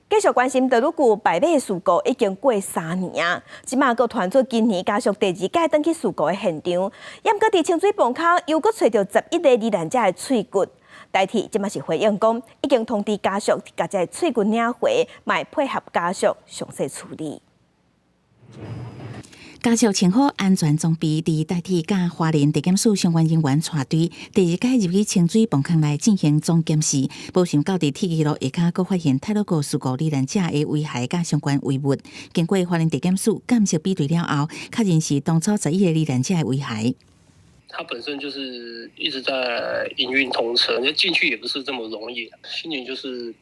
繼續關心太魯閣敗馬事故已經過3年啊，這馬閣傳出今年家屬第二擺轉去事故的現場，猶閣佇清水磅空又閣揣著11個罹難者的喙骨。台鐵這馬是回應講，已經通知家屬，共這个喙骨領回，嘛會配合家屬詳細處理。家屬穿好安全裝備，佇台鐵佮花蓮地檢署相關人員帶隊，第二擺入去清水磅空內進行總檢視，無想到佇鐵枝路下跤，閣發現太魯閣事故罹難者的遺骸佮相關遺物。經過花蓮地檢署鑑識比對了後，確認是當初十一个罹難者的遺骸。它本身就是一直在營運通車，你進去也不是這麼容易，心情就是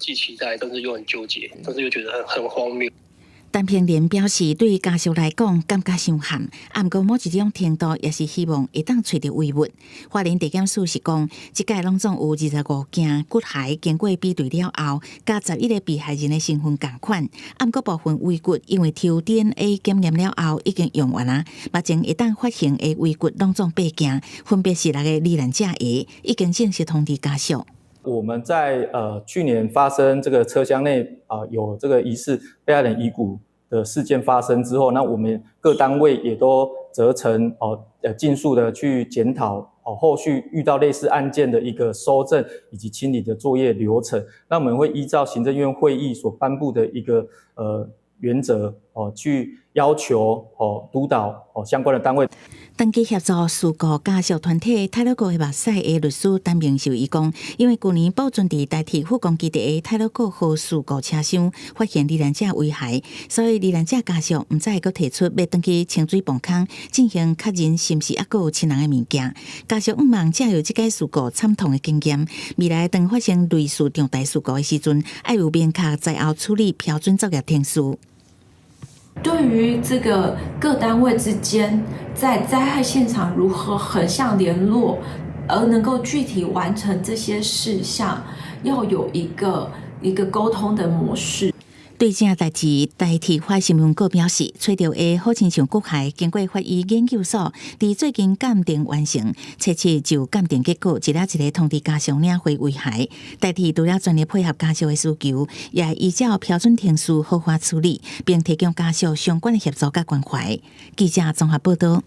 既期待，但是又很糾結，但是又覺得很荒謬。陳平蓮表示，對家屬來講，感覺傷憾，啊，毋過某一種程度也是希望會當揣著遺物。花蓮地檢署是講，這擺攏總有25件骨骸經過比對了後，佮11個被害人的身份仝款。啊，毋過部分遺骨因為抽 DNA 檢驗了後已經用完啊，目前會當發現的遺骨攏總八件，分別是六个罹難者的，已經正式通知家屬。我們在去年發生這個車廂內啊有這個疑似被害人遺骨的事件發生之後，那我們各單位也都責成哦盡速的去檢討哦後續遇到類似案件的一個搜證以及清理的作業流程。那我們會依照行政院會議所頒布的一個原則哦，去要求哦督導哦相關的單位。長期協助事故家屬團體太魯閣的目屎的律師陳明秀伊講，因為舊年保存佇台鐵福岡基地的太魯閣號事故車廂發現罹難者遺骸，所以罹難者家屬毋才會閣提出欲轉去清水磅空進行確認，是毋是猶閣有親人的物件。家屬向望藉由這擺事故慘痛的經驗，未來當發生類似重大事故的時陣，愛有明確災後處理標準作業程序。對於這個各單位之間在災害現場如何橫向聯絡，而能夠具體完成這些事項，要有一個溝通的模式。對這代誌，台鐵發新聞稿表示，揣著的好親像骨骸經過法醫研究所，佇最近鑑定完成，初七就鑑定結果，一粒一个通知家屬領回遺骸。台鐵除了全力配合家屬的需求，也會依照標準程序好好處理，並提供家屬相關的協助佮關懷。記者綜合報道。